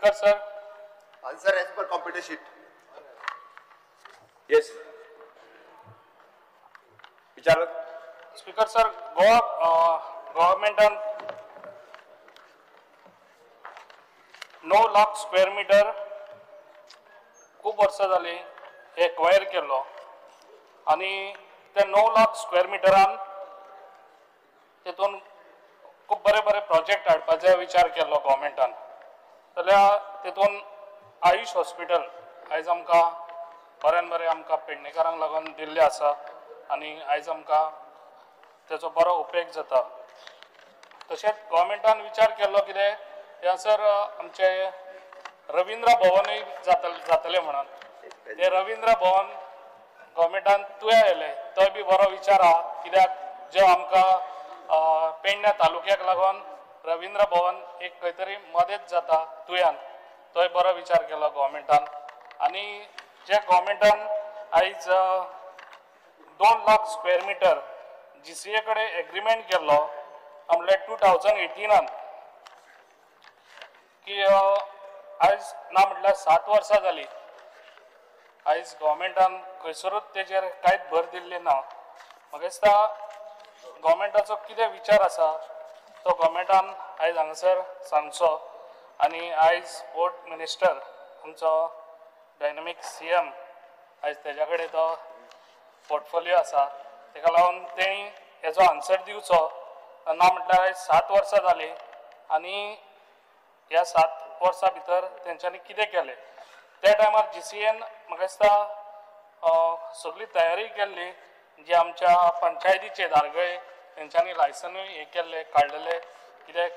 Speaker sir. Answer as per computer sheet. Yes. विचारात. Speaker sir, Goa गव्हर्मेंटान 9 lakh square metre खूब वर्सां जाली एक्वायर केल्लो आनी ते 9 लाख स्क्वेअर मिटरान तेतून खूब बरे बरे प्रोजेक्ट हाडपाचो विचार केल्लो गव्हर्मेंटान. जाल्यार तेतून आयुष हॉस्पिटल आयज आमकां बऱ्यान बरें आमकां पेडणेकारांक लागून दिल्लें आसा आनी आयज आमकां तेचो बरो उपेग जाता. तशेंच गव्हर्मेंटान विचार केल्लो कितें ह्यासर आमचें रविंद्र भवनूय जातलें म्हणून तें रविंद्र भवन गव्हर्मेंटान तुया येयलें, तोय बी बरो विचार आहा कित्याक जे आमकां पेडण्या तालुक्याक लागून रविंद्र भवन एक खंय तरी मदत जाता तुयान, तोय बरो विचार केलो गव्हर्मेंटान. आनी जे गव्हर्मेंटान आयज 2 लाख स्क्वेअर मिटर GCA कडेन एग्रीमेंट केल्लो म्हणल्यार 2018 की आयज ना म्हटल्यार 7 वर्सां जाली आयज गव्हर्मेंटान खंयसरूच तेजेर कांयच भर दिल्ली ना. म्हाका दिसता गव्हर्मेंटाचो कितें विचार आसा तो गव्हर्मेंटान आयज हांगासर सांगचो. आनी आयज स्पोर्ट मिनिस्टर आमचो डायनामीक CM आयज तेज्या कडेन तो पोर्टफोलियो आसा, तेका लागून तेणी हेजो आन्सर दिवचो. ना म्हटल्यार आयज 7 वर्सां जालीं आनी ह्या 7 वर्सां भितर तेंच्यांनी कितें केलें. त्या टायमार GCAन म्हाका दिसता सगळी तयारी केल्ली, जी आमच्या पंचायतीचे दारगळे तेंच्यांनी लायसनूय हें केल्लें काडलेलें, कित्याक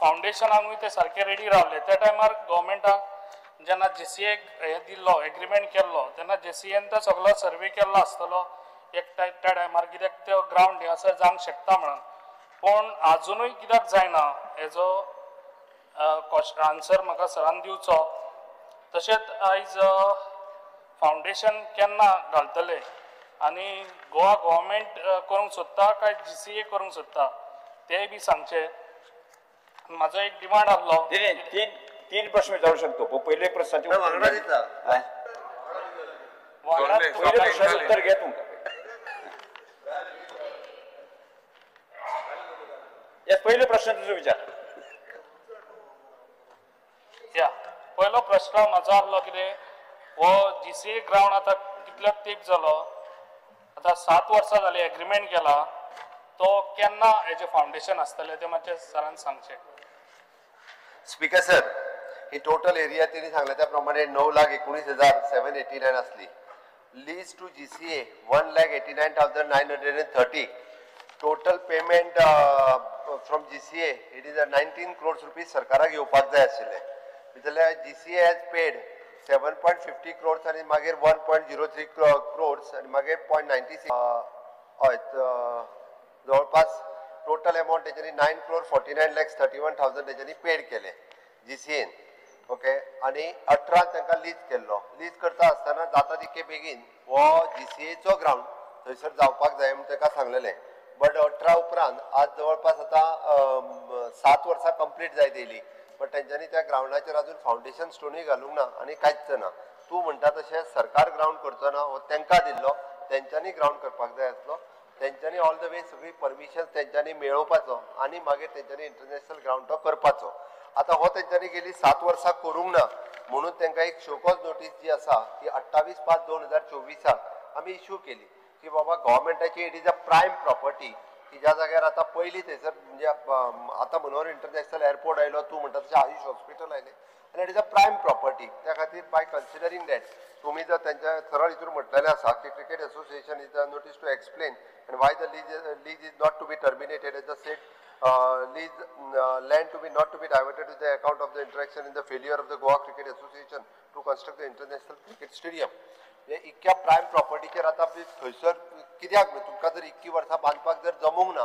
फावंडेशनाकूय ते सारके रेडी रावले. त्या टायमार गव्हर्मेंटाक जेन्ना GCAक हें दिल्लो एग्रीमेंट केल्लो तेन्ना GCAन तो सगलो सर्वे केल्लो आसतलो एक त्या टायमार, कित्याक तो ग्रावंड हांगासर जावंक शकता म्हणून. पूण आजुनूय कित्याक जायना हेजो आन्सर म्हाका सरान दिवचो. तशेंच आयज फावंडेशन केन्ना घालतले आनी गोवा गव्हर्मेंट करूंक सोदता काय GCA करूंक सोदता तेंय बी सांगचें. म्हाजो एक डिमांड आसलो. तीन प्रश्न विचारू शकतो. पयले प्रश्नाचे उत्तर घे तुमकां. पयले प्रश्न तुजो विचार. या पयलो प्रश्न म्हाजो आसलो कितें, हो GCA ground आतां कितलो तेंप जालो, आतां 7 वर्सां जालीं एग्रीमेंट केला, तो केन्ना हेजें फावंडेशन आसतलें तें मातशें सरान सांगचें. स्पीकर सर, ही टोटल एरिया तेणी सांगल्या त्या प्रमाणे 9,19,789 आसली. Lease to GCA 1,89,930. Total payment from GCA it is 19 crores rupees सरकाराक येवपाक जाय आशिल्ले. जाल्यार GCA has paid 7.50 crores आनी मागीर 1.03 क्रोर्स आनी मागीर 0.96, हय जवळपास टोटल अमावंट तेच्यांनी 9,49,31,000 तेच्यांनी पेड केले GCAन. ओके, आनी 18 तांकां लीज केल्लो. लीज करता आसतना जाता तितके बेगीन हो GCAचो ग्रावंड थंयसर जावपाक जाय म्हूण ताका सांगलेलें. बट 18 उपरांत आज जवळपास आतां 7 वर्सां कंप्लीट जायत येयली, बट तेंच्यांनी त्या ग्रावंडाचेर अजून फावंडेशन स्टोनूय घालूंक ना आनी कांयच ना. तूं म्हणटा तशें सरकार ग्रावंड करचो ना, हो तांकां दिल्लो, तेंच्यांनी ग्रावंड करपाक जाय आसलो. तेंच्यांनी ऑल the way सगळी परमिशन तेंच्यांनी मेळोवपाचो आनी मागीर तेंच्यांनी इंटरनॅशनल ग्रावंड तो करपाचो. आतां हो तेंच्यांनी गेली 7 वर्सां करूंक ना म्हणून तांकां एक शोकॉज नोटीस जी आसा ती 28/5/2024 आमी इश्यू केली की बाबा गव्हर्मेंटाची it is a prime property की ज्या जाग्यार आतां पयलीं थंयसर म्हणजे आतां मनोहर इंटरनॅशनल एअरपोर्ट आयलो, तूं म्हणटा तशें आयुष हॉस्पिटल आयलें आनी it is a prime property. त्या खातीर बाय कन्सिडरींग that तुमी जर तेंच्या सरळ हितून म्हटलेलें आसा की cricket association is a notice to explain and why the lease is not to be terminated as a said lease land to be not to be diverted to the account of the interaction in the failure of the Goa Cricket Association to construct the international cricket stadium. म्हणजे इतक्या prime प्रॉपर्टीचेर आतां थंयसर कित्याक तुमकां जर इतकी वर्सां बांदपाक जर जमूंक ना,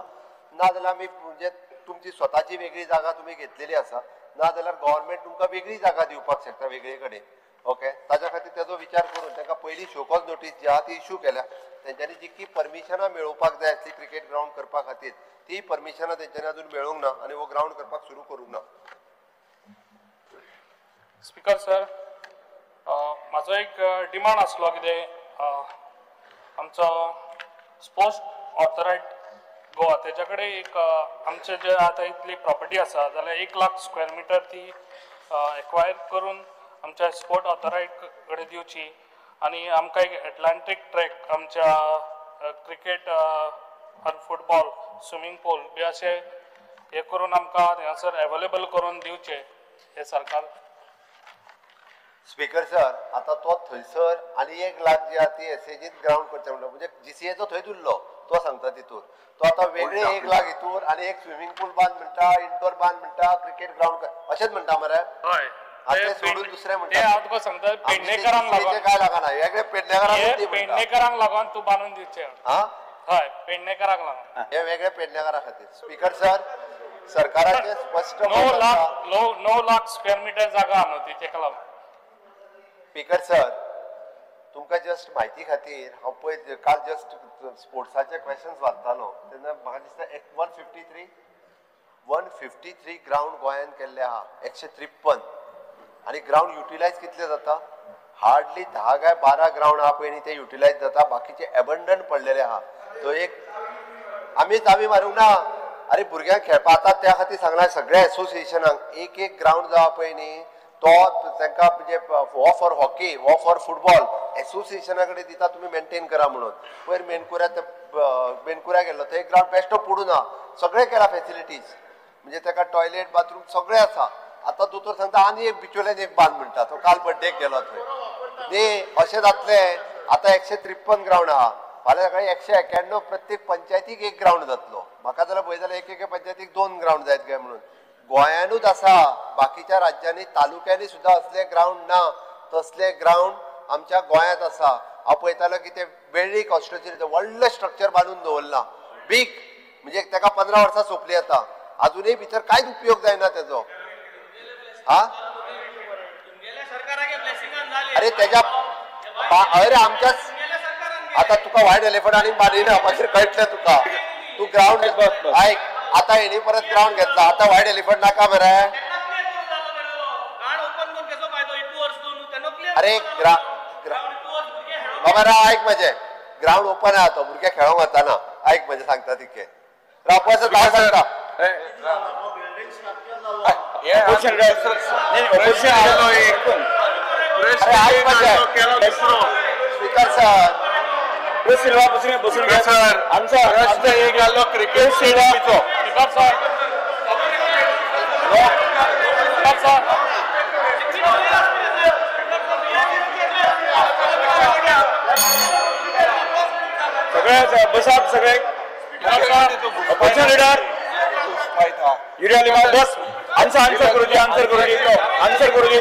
ना जाल्यार आमी म्हणजे तुमची स्वताची वेगळी जागा तुमी घेतलेली आसा, ना जाल्यार गव्हर्मेंट तुमकां वेगळी जागा दिवपाक शकता वेगळे कडेन. ओके, ताच्या खातीर तेजो विचार करून तांकां पयलीं शोकॉज नोटीस जी आहा ती इश्यू केल्या. तेंच्यांनी जितकी परमिशनां मेळोवपाक जाय आसली क्रिकेट ग्रावंड करपा खातीर ती परमिशनां तेंच्यांनी अजून मेळूंक ना आनी हो ग्रावंड करपाक सुरू करूंक ना. स्पीकर सर, म्हाजो एक डिमांड आसलो कितें आमचो स्पोर्ट्स ऑथॉरिटी गोवा तेच्या कडेन एक आमचे जे आतां इतली प्रॉपर्टी आसा जाल्यार 1 लाख स्क्वेअर मिटर ती एक्वायर करून आमच्या स्पोर्ट ऑथॉरिटी कडेन दिवची आनी आमकां एक एटलांटीक ट्रॅक आमच्या क्रिकेट आनी फुटबॉल स्विमींग पूल बी अशें हे करून आमकां थंयसर एवेलेबल करून दिवचें हें सरकार. स्पीकर सर, आता तो थंयसर आनी 1 लाख जी आहा ती एसएजीन ग्रावंड करचें म्हणटा, म्हणजे जीसीएचो थंयच उरलो तो सांगता तितूर, तो आतां वेगळे 1 लाख हितूर आनी एक स्विमींग पूल बांद म्हणटा, इंडोर बांद म्हणटा, क्रिकेट ग्रावंड अशेंच म्हणटा मरे. हय, आतां सोडून दुसरें म्हणटा. हांव तुका सांगता, पेडणेकरांक लागून काय लागना, वेगळे पेडणेकरांक, पेडणेकरांक लागून तूं बांदून दिवचें. हा, हय, पेडणेकरांक लागून हे वेगळे पेडणेकरां खातीर. स्पीकर सर, सरकाराचे स्पश्ट 9 लाख स्क्वेअर मिटर जागा न्हू ती तेका लागून. स्पीकर सर, तुमकां जस्ट म्हायती खातीर हांव पळय काल जस्ट स्पोर्ट्साचे क्वेश्चन्स वाचतालो तेन्ना म्हाका दिसता 153 ग्रावंड गोंयान केल्ले आहा, 153, आनी ग्रावंड युटिलायज कितले जाता? हार्डली 10 काय 12 ग्रावंड आहा पळय न्ही ते युटिलायज जाता, बाकीचे एबंडन पडलेले आहा. तो एक आमी चावी मारूंक ना, अरे भुरग्यांक खेळपा आतां त्या खातीर सांगला सगळ्या एसोसिएशनांक एक एक ग्रावंड जावा पळय न्ही तो तांकां म्हणजे हो फॉर हॉकी हो फॉर फुटबॉल एसोसिएशना कडेन दिता, तुमी मेंटेन करा म्हणून. पयर मेनकुऱ्या मेनकुऱ्या गेल्लो थंय ग्रावंड बेश्टो पडूं ना, सगळें केलां फेसिलिटीज, म्हणजे ताका टॉयलेट बाथरूम सगळें आसा. आतां दोतोर सांगता आनी एक बिचोल्यान एक बांद म्हणटा, तो काल बड्डेक गेलो थंय. न्ही अशें जातलें. आतां 153 ग्रावंड आहा, फाल्यां सकाळीं 191 प्रत्येक पंचायतीक एक ग्रावंड जातलो. म्हाका जाल्यार पळय जाल्यार एक एके पंचायतीक 2 ग्रावंड जायत काय म्हणून. गोंयानूच आसा, बाकीच्या राज्यांनी तालुक्यांनी सुद्दां असले ग्रावंड ना, तसले ग्रावंड आमच्या गोंयांत आसा. हांव पळयतालो की ते वेळ्ळी कॉन्स्टिट्युन्सी व्हडलें स्ट्रक्चर बांदून दवरलां बीग, म्हणजे ताका 15 वर्सां सोंपली आतां, अजुनूय भितर कांयच उपयोग जायना तेजो. हा, अरे तेज्या अरे आमच्याच आतां तुका व्हायट एलिफंट आनी बांदिना मागीर कळटलें तुका. तूं ग्रावंड आयक, आतां हेणी परत ग्रावंड घेतला, आतां व्हायट एलिफंट नाका मरे. अरे बाबा राव आयक, म्हजें ग्रावंड ओपन आहा, तो भुरगे खेळोंक वताना, आयक म्हजें सांगता तिके रावपाचो हांव सांगता. अरे आयक म्हजें स्पीकर सर, प्रश्न एक आलो क्रिकेट स्टेडियमाचो. सगळे बसात, सगळे अपोजिशन लिडर युरिया लिमा बस, आन्सर आन्सर करू दे, आन्सर करू दे, आन्सर करू दे.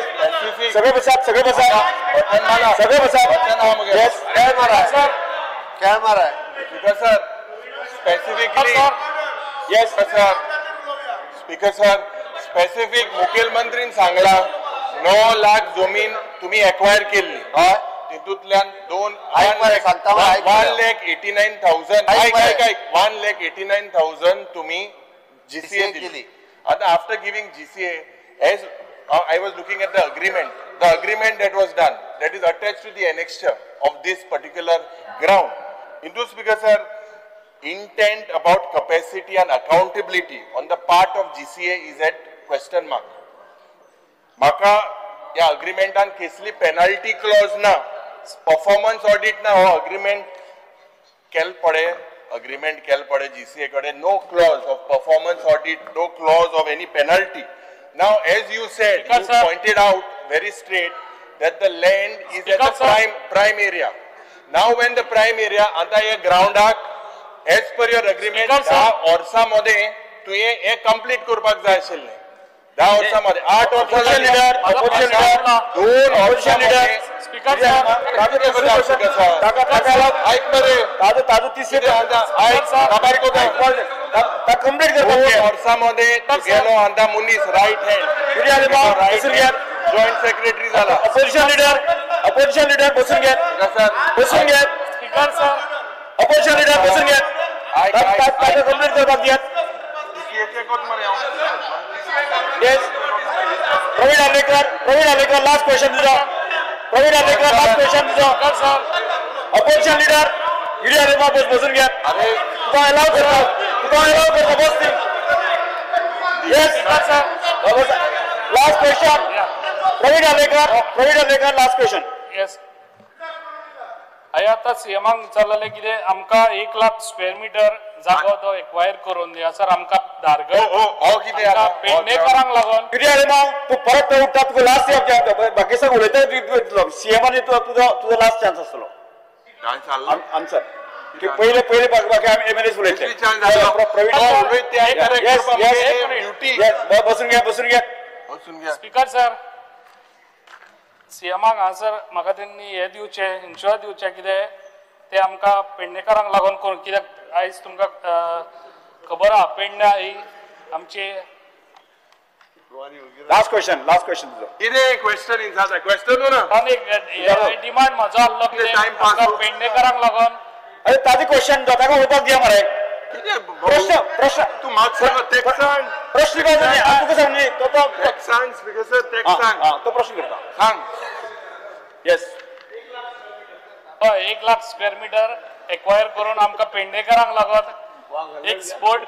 सगळे बसात, सगळे बसात, सगळे बसात. येस, खेळ मारा सर, खेळ मारा speaker sir. Specifically yes sir, speaker sir, specific मुखेलमंत्रीन सांगला 9 लाख जमीन तुम्ही एक्वायर केल्ली, तितूंतल्यान 1,89,000 1,89,000 तुम्ही जीसीए दिली. आता after giving GCA, as I was looking at the agreement, the agreement that was done, that is attached to the annexure of this particular ground. Into speaker sir, intent about capacity and accountability on the part of GCA is at question mark. म्हाका ह्या अग्रीमेंटान कसली penalty Claus ना, performance audit ना, हो agreement केल पडे, agreement केल पडे जीसीए कडेन, no clause of performance audit, no clause of any penalty. Now, as you said, you pointed out very straight that the land is at the prime area. Now, when the prime area, आता हे ग्राउंडाक as per your agreement 10 वर्सां मदें तुवें हें complete करपाक जाय आशिल्लें. 10 वर्सां मदें 8 वर्सां लिडर, 2 वर्सां लिडर. स्पीकर सर, आयक मरे, कंप्लीट करपाक वर्सां मदें गेलो आतां मनीस रायट हँड जॉयंट सेक्रेटरी जाला. अपोजिशन लिडर, अपोजिशन लिडर बसून घे, बसून घे. स्पीकर सर, अपोजिशन लिडर बसून घे, कंप्लीट करपाक दियात. येस, प्रवीण आर्लेकर, प्रवीण आर्लेकर लास्ट क्वेश्चन तुझो. प्रवीण आर्लेकर लास्ट क्वेश्चन तुझो. अपोजिशन लिडर युरिया लिमा बस, बसून घ्या. तुका अलाव करता, तुका अलाव करता, बस. Yes sir, last question Praveen Arlekar. Praveen Arlekar last question. Yes, हांवें आतां सीएमाक विचारलेलें कितें आमकां 1 लाख स्क्वेअर मिटर जागो तो एक्वायर करून दी सर, आमकां धारगड पेडणेकरांक लागून. युरिया लिमा तूं परत उठता, तुका लास्ट बाकी सगळें उलयता सीएमानी, तुजो लास्ट चान्स आसतलो आन्सर. पहिले पहिले बाकी आमी एमएलए उलयतले. बसून घ्या, बसून घ्या. स्पीकर सर, सीएमाक हांगासर म्हाका तेंनी हें दिवचें, इन्शुरन्स दिवचें कितें तें आमकां पेडणेकारांक लागून करून, कित्याक आयज तुमकां खबर आहा पेडण्या ही आमची. लास्ट क्वेश्चन, लास्ट क्वेश्चन तुजो. कितें क्वेश्चन इन्साता? क्वेश्चन ना आनी डिमांड म्हजो आहलो कितें पेडणेकारांक लागून. अरे ताजे क्वेश्चन ताका उलोवपाक दिया मरे. प्रश्न प्रश्न तूं म्हाका सांग, तेक सांग प्रश्न काय तुका सांग न्ही तो तेक सांग स्पीकर सर, तेक सांग. तो प्रश्न करता सांग. येस, हय, 1 लाख स्क्वेअर मिटर एक्वायर करून आमकां पेडणेकारांक लागून एक स्पोर्ट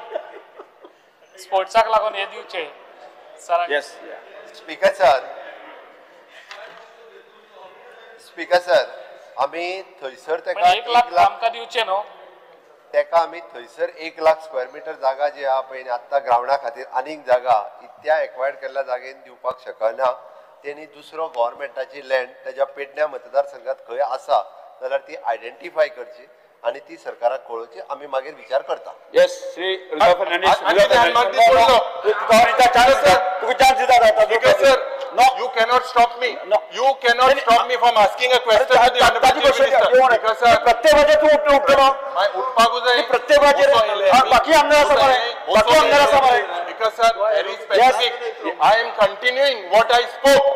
स्पोर्ट्साक लागून हें दिवचें sir. Yes speaker sir, speaker sir, आमी थंयसर तेका 1 लाख आमकां दिवचें न्हू, तेका आमी थंयसर 1 लाख स्क्वेअर मिटर जागा जी आहा पळय आत्तां ग्रावंडा खातीर आनीक जागा त्या एक्वायर्ड केल्ल्या जागेन दिवपाक शकना. तेणी दुसरो गव्हर्मेंटाची लँड तेज्या पेडण्या मतदारसंघात खंय आसा जाल्यार ती आयडेंटिफाय करची आनी ती सरकाराक कळोवची, आमी मागीर विचार करता. येस श्री रुजा फर्नांडीस, तुका चान्स दिता. Sir, you cannot stop me. You cannot stop me from asking a question to the honorable Chief Minister. Because sir, प्रत्येकाचे तूं उठलो, उठपाकूच जाय प्रत्येकाचेर. बाकी आमदार आसा मरे, बाकी आमदार आसा मरे. Because sir, very specific. I am continuing what I spoke.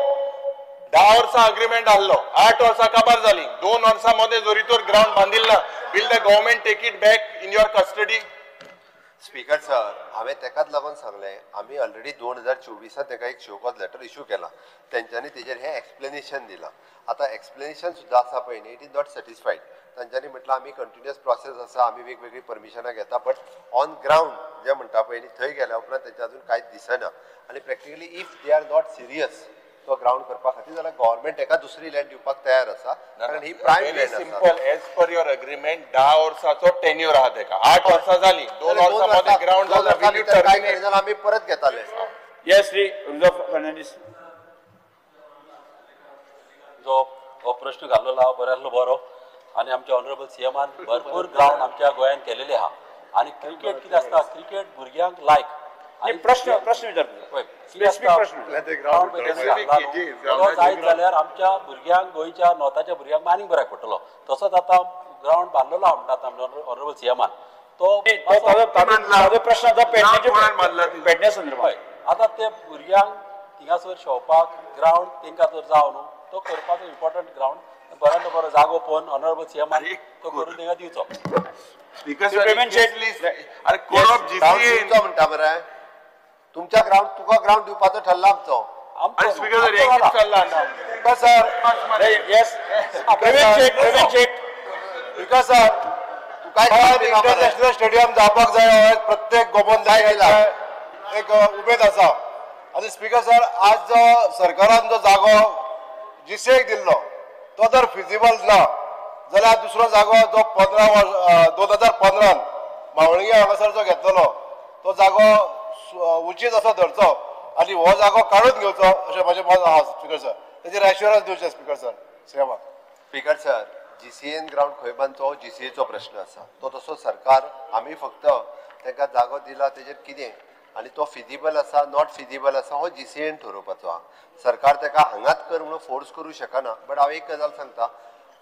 10 वर्सां अग्रीमेंट आहलो, 8 वर्सां काबार जाली, 2 वर्सां मदें जरी तर ग्रावंड बांदिल ना, will the government take it back in your custody? Speaker sir, हांवें तेकाच लागून सांगलें, आमी ऑलरेडी 2024 तेका एक शो कॉज लेटर इशू केला, तेंच्यांनी तेजेर हें एक्सप्लेनेशन दिलां. आतां एक्सप्लेनेशन सुद्दां आसा पळय न्ही, it is not satisfied. तांच्यांनी म्हटलां आमी कंटिन्युअस प्रोसेस आसा, आमी वेगवेगळीं परमिशनां घेता, बट ऑन ग्रावंड जें म्हणटा पळय न्ही थंय गेल्या उपरांत तेंचें अजून कांयच दिसना. आनी practically if they are not serious तो ग्रावंड करपा खातीर जाल्यार गव्हर्मेंट एका दुसरी लँड दिवपाक तयार आसा, कारण ही प्रायम लँड आसा. Simple, as per your agreement 10 वर्साचो टेन्युअर आहा तेका, 8 वर्सां जाली, 2 वर्सां मदें ग्रावंड जाला, आमी परत घेताले. येस श्री रुजा फर्नांडीस, जो हो प्रश्न घाल्लो आहा बरो आसलो बरो, आनी आमच्या ऑनरेबल सीएमान भरपूर ग्रावंड आमच्या गोंयान केलेले आहा. आनी क्रिकेट कितें आसता, क्रिकेट भुरग्यांक लायक. प्रश्न प्रश्न विचारता, स्पेसिफिक प्रश्न. जायत जाल्यार आमच्या भुरग्यांक, गोंयच्या नॉर्थाच्या भुरग्यांक आनीक बऱ्याक पडटलो. तसोच आतां ग्रावंड बांदलेलो आहा म्हणटा आमच्या ऑनरेबल सीएमान, तो प्रश्न पेडण्या संदर्भात. आतां ते भुरग्यांक थिंगासर शोवपाक ग्रावंड तेंकां जर जाव न्हू, तो करपाचो इम्पॉर्टंट ग्रावंड बऱ्यांतलो बरो जागो पळोवन ऑनरेबल सीएमान तो करून तेंकां दिवचो. म्हणटा मरे तुमच्या ग्रावंड, तुका ग्रावंड दिवपाचो ठरला आमचो. सर, इंटरनॅशनल स्टेडियम जावपाक जाय, प्रत्येक गोबन जाय एक उमेद आसा. आनी स्पीकर सर, आज जो सरकारान जो जागो जीसीएक दिल्लो तो जर फिजिबल ना जाल्यार दुसरो जागो जो 2015 मावळिंगे हांगासर जो घेतलेलो तो जागो उचीत असो धरचो आनी हो जागो काडून घेवचो अशें म्हजें मत आहा स्पीकर सर. तेजेर एश्युरन्स दिवचें स्पीकर सर सीएमाक. स्पीकर सर, जीसीएन ग्रावंड खंय बांदचो हो जीसीएचो प्रश्न आसा, तो तसो सरकार आमी फक्त तांकां जागो दिला तेजेर कितें आनी तो फिजिबल आसा not feasible आसा हो जीसीएन ठरोवपाचो आहा. सरकार ताका हांगाच कर म्हणून फोर्स करूं शकना. बट हांव एक गजाल सांगता,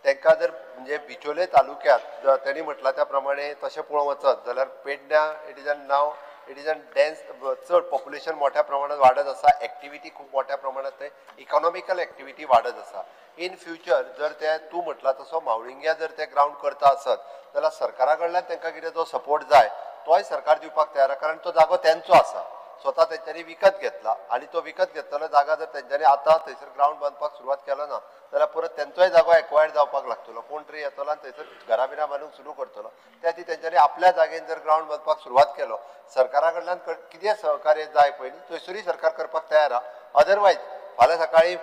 तांकां जर म्हणजे बिचोले तालुक्यांत तेणी म्हटलां त्या प्रमाणे तशें पळोवंक वचत जाल्यार पेडण्या it is an now it is an dense, चड पॉप्युलेशन मोठ्या प्रमाणात वाडत आसा, एक्टिविटी खूब मोठ्या प्रमाणात थंय इकॉनॉमिकल एक्टिविटी वाडत आसा. इन फ्युचर जर ते तूं म्हटलां तसो मावळिंग्या जर ते ग्रावंड करता आसत जाल्यार सरकारा कडल्यान तांकां कितें जो सपोर्ट जाय तोय सरकार दिवपाक तयार आसा, कारण तो जागो तेंचो आसा. स्वता तेंच्यांनी विकत घेतला आनी तो विकत घेतलेलो जागा जर तेंच्यांनी आतां थंयसर ग्रावंड बांदपाक सुरवात केलो ना जाल्यार परत तेंचोय जागो एक्वायर्ड जावपाक लागतलो. कोण तरी येतलो आनी थंयसर घरां बिरां बांदूंक सुरू करतलो. त्या खातीर तेंच्यांनी आपल्या जागेन जर ग्रावंड बांदपाक सुरवात केलो सरकारा कडल्यान कितें सहकार्य जाय पयलीं थंयसरूय सरकार करपाक तयार आहा. अदरवायज फाल्यां सकाळीं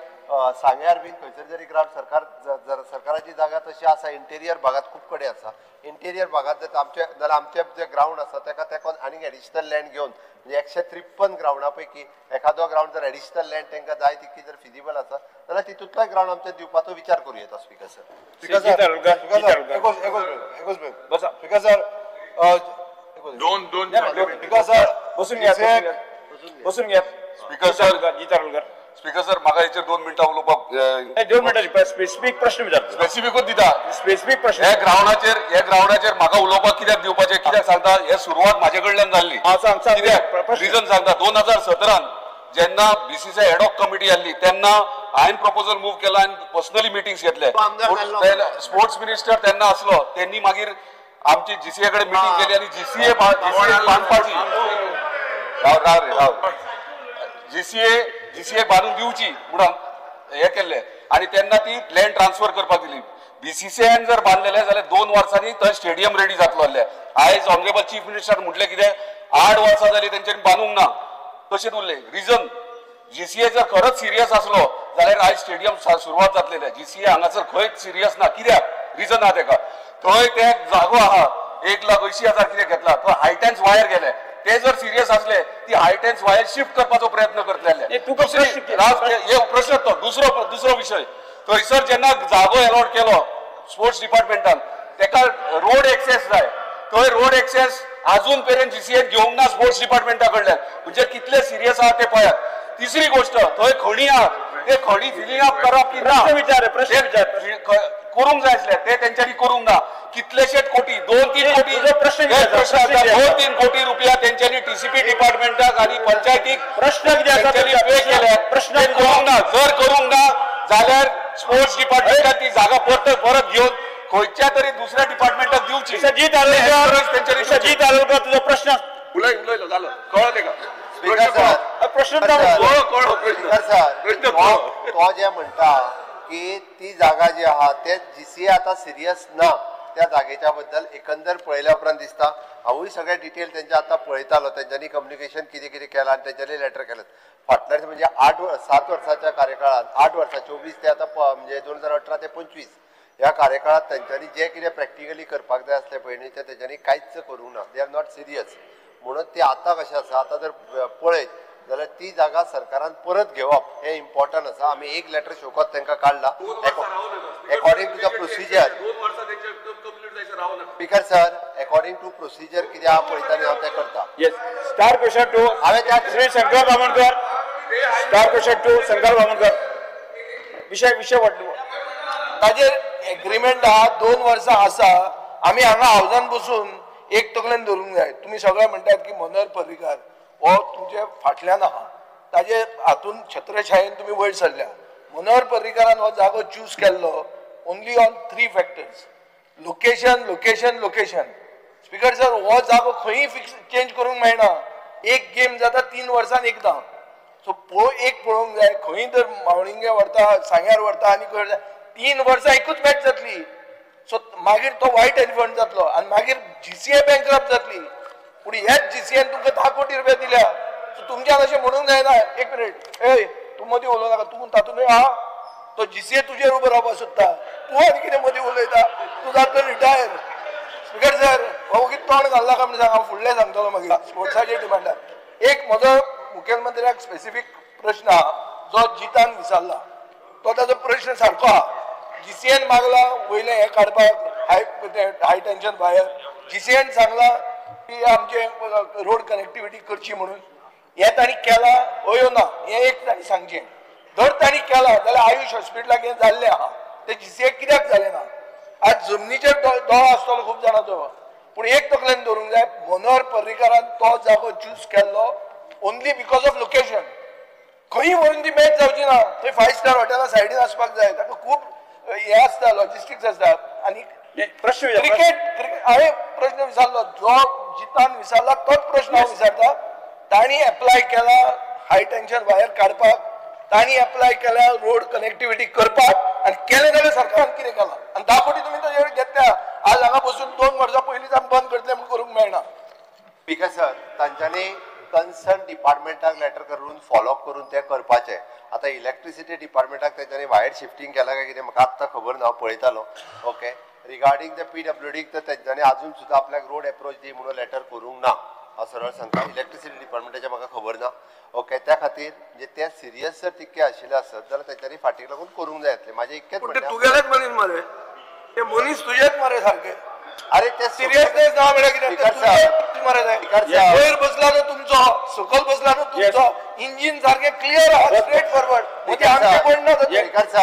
सांग्यार बीन खंयसर जरी ग्रावंड सरकार जर सरकाराची जागा तशी आसा इंटेरियर भागात खूब कडेन आसा. इंटेरियर भागात जर आमचे जाल्यार आमचे जे ग्रावंड आसा ताका तेका आनीक एडिशनल लँड घेवन म्हणजे 153 ग्रावंडा पैकी एखादो ग्रावंड जर एडिशनल लँड तांकां जाय तितकी जर फिजिबल आसा जाल्यार तितूंतलोय ग्रावंड आमचे दिवपाचो विचार करूं येता. स्पीकर सर, स्पीकर सर, दोन स्पीकर सर बसून घ्या, बसून घ्या. स्पीकर सर, स्पीकर सर, म्हाका हेचेर 2 मिनटां उलोवपाक. 2 मिनटां स्पेसिफीक प्रश्न विचार. स्पेसिफिकूच दिता स्पेसिफीक प्रश्न. ह्या ग्रावंडाचेर म्हाका उलोवपाक कित्याक दिवपाचें? कित्याक सांगता, हे सुरवात म्हाजे कडल्यान जाल्ली. कित्याक रिजन सांगता, 2017 जेन्ना बीसीसीआय एडॉक कमिटी आसली तेन्ना हांवें प्रपोजल मूव केला आनी पर्सनली मिटिंग्स घेतले. स्पोर्ट्स मिनिस्टर तेन्ना आसलो, तेन्नी मागीर आमची जीसीए कडेन मिटींग केली आनी जीसीए बांदपाची राव राव रे राव जीसीए बांदून दिवची म्हणून हे केल्ले आनी तेन्ना ती लँड ट्रान्सफर करपाक दिली. बीसीसीआयन जर बांदलेले जाल्यार 2 वर्सांनी थंय स्टेडियम रेडी जातलो आसलें. आयज ऑनरेबल चीफ मिनिस्टर म्हटलें कितें 8 वर्सां जाली तेंच्यांनी बांदूंक ना, तशेंच उरलें. रिजन जीसीए जर खरंच सिरियस आसलो जाल्यार आयज स्टेडियम सुरवात जातलेले. जीसीए हांगासर खंयच सिरियस ना. कित्याक रिजन आहा तेका, थंय ते जागो आहा 1,80,000 कितें घेतला, थंय हायटेन्स वायर गेले. ते जर सिरियस असले ती हायटेन्स वायर शिफ्ट करपाचो प्रयत्न करतले. प्रश्न तो दुसरो विशय, थंयसर जेन्ना जागो एलॉट केलो स्पोर्ट्स डिपार्टमेंटान तेका रोड एक्सेस जाय. थंय रोड एक्सेस अजून पर्यंत जीसीएन घेवंक ना स्पोर्ट्स डिपार्टमेंटा कडल्यान. म्हणजे कितले सिरियस आहा ते पळयात. तिसरी गोष्ट, थंय खणी आहा, ते खणी फिलिंग अप करप की ना विचार प्रश्न करूंक जाय आसले, ते तेंच्यांनी करूंक ना. कितलेशेच कोटी, 2-3 कोटी प्रश्न, 2-3 कोटी रुपया तेंच्यांनी टीसीपी डिपार्टमेंटाक आनी पंचायतीक प्रश्न पे केले. प्रश्न करूंक ना. जर करूंक ना जाल्यार स्पोर्ट्स डिपार्टमेंटाक ती जागा परत परत घेवन खंयच्या तरी दुसऱ्या डिपार्टमेंटाक दिवची. जीत आरोलकर, तुजो प्रश्न उलय उलयलो जालो, कळ्ळो तेका प्रश्न. तो जे म्हणटा की ती जागा जी आहा ते जीसीए आतां सिरियस ना त्या जागेच्या बद्दल एकंदर पळयल्या उपरांत दिसता. हांवूय सगळे डिटेल तेंचे आतां पळयतालो, तेंच्यांनी कम्युनिकेशन कितें कितें केलां आनी तेंच्यांनी लेटर केलें. फाटल्या म्हणजे 8-7 वर्साच्या कार्यकाळांत 8 वर्सां 24 ते आतां म्हणजे 2018 ते 25 ह्या कार्यकाळांत तेंच्यांनी जें कितें प्रॅक्टिकली करपाक जाय आसलें पळय तें तेंच्यांनी कांयच करूंक ना. They are not serious. म्हणून ती आतां कशें आसा, आतां जर पळयत जाल्यार ती जागा सरकारान परत घेवप हें इम्पॉर्टंट आसा. आमी एक लेटर शोकत तांकां काडला according to the procedure. Speaker sir, according to procedure कितें आहा पळयता न्ही हांव तें करता. स्टार क्वेश्चन 2 हांवें त्या श्री शंकर बामणकर. Star question 2 Shankar Bamankar. विशय विशय वाडलो ताजेर एग्रीमेंट आहा, 2 वर्सां आसा. आमी हांगा हावजान बसून एक तकलेन धरूंक जाय. तुमी सगळे म्हणटात की मनोहर पर्रीकार हो तुमचे फाटल्यान आहा, ताजे हातून छत्रछायेन तुमी वयर सरल्या. मनोहर पर्रीकारान हो जागो चूज केल्लो only on 3 factors, location, location, location. Speaker sir, हो जागो खंयी फिक्स चेंज करूंक मेळना. एक गेम जाता 3 वर्सान एकदां. सो एक पळोवंक जाय, खंय तर मावळिंगे व्हरता, सांग्यार व्हरता आनी खंय 3 वर्सां एकूच मॅच जातली. सो मागीर तो वायट एलिफंट जातलो आनी मागीर जीसीए बँकरप्ट जातली. पूण ह्याच जीसीएन तुमकां 10 कोटी रुपया दिल्या. सो तुमच्यान अशें म्हणूंक जायना. एक मिनीट, ए तूं मदीं उलोवं नाका, तूं तातूंत आहा. तो जीसीए तुजेर उबो रावपाक सोदता, तूं आनी कितें मदीं उलयता, तूं जातलो रिटायर. स्पीकर सर, हो वगीत तोंड घालना काय म्हणून सांग, हांव फुडलें सांगतलो मागीर स्पोर्ट्साचेर डिमांडार. एक म्हजो मुखेलमंत्र्याक स्पेसिफीक प्रश्न आहा जो जितान विचारला, तो ताजो प्रश्न सारको आहा. जीसीएन मागला वयलें हें काडपाक हाय टेन्शन वायर. जीसीएन सांगला की आमचे रोड कनेक्टिविटी करची म्हणून, हें तांणी केलां हय ना हें एक तांणी सांगचें. जर तांणी केलां जाल्यार आयुष हॉस्पिटलाक हें जाल्लें आहा, तें जीसीएक कित्याक जालें ना? आज जमनीचेर दोळो आसतलो खूब जाणांचो, पूण एक तकलेन दवरूंक जाय, मनोहर पर्रीकारान तो जागो चूज केल्लो ओनली because of location. खंय व्हरून ती मॅच जावची ना, थंय 5 स्टार हॉटेला सायडीन आसपाक जाय, ताका खूब हे आसता, लॉजिस्टिक्स आसता. आनी प्रश्न क्रिकेट हांवें प्रश्न विचारलो, जो जितान विचारला तोच प्रश्न हांव विचारता. तांणी एप्लाय केला हाय टेन्शन वायर काडपाक, तांणी एप्लाय केल्या रोड कनेक्टिव्हिटी करपाक, आनी केलें जाल्यार सरकारान कितें केलां? आनी 10 कोटी तुमी ताजे घेतल्या. आज हांगा बसून 2 वर्सां पयलींच आमी बंद करतले म्हूण करूंक मेळना. स्पीकर सर, तांच्यांनी कन्सर्न डिपार्टमेंटाक लेटर करून फॉलोअप करून तें करपाचें. आतां इलेक्ट्रिसिटी डिपार्टमेंटाक तेंच्यांनी वायर शिफ्टींग केलां काय कितें म्हाका आत्तां खबर ना, हांव पळयतालो. ओके, रिगार्डींग the PWD तर तेंच्यांनी आजून सुद्दां आपल्याक रोड एप्रोच दी म्हणून लेटर करूंक ना. हांव सरळ सांगता, इलेक्ट्रिसिटी डिपार्टमेंटाचें म्हाका खबर ना. ओके, त्या खातीर म्हणजे ते सिरियस जर तितके आशिल्ले आसत जाल्यार तेंच्यांनी फाटीक लागून करूंक जाय आसलें. म्हाजें इतकेंच म्हणणें. तुगेलेच मनीस मरे, ते मनीस तुजेच मरे सारके. अरे ते सिरियसनेस ना म्हळ्यार कितें? मरे वयर बसला तो तुमचो, सकयल बसला तो तुमचो, इंजीन सारकें क्लियर आहा, स्ट्रेट फॉरवर्ड. आमचें कोण ना,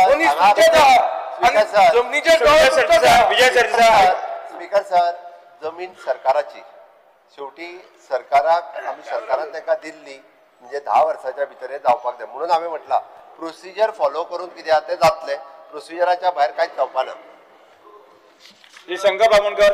मनीस तुमचेच आहा, जमनीचेर. विजय स्पीकर सर, जमीन सरकाराची, शेवटी सरकाराक आमी सरकारान तांकां दिल्ली म्हणजे 10 वर्साच्या भितर जावपाक जाय म्हणून हांवें म्हटलां प्रोसिजर फॉलो करून कितें आहा तें जातलें, प्रोसिजराच्या भायर कांयच जावपा ना. श्री शंकर बामणकर.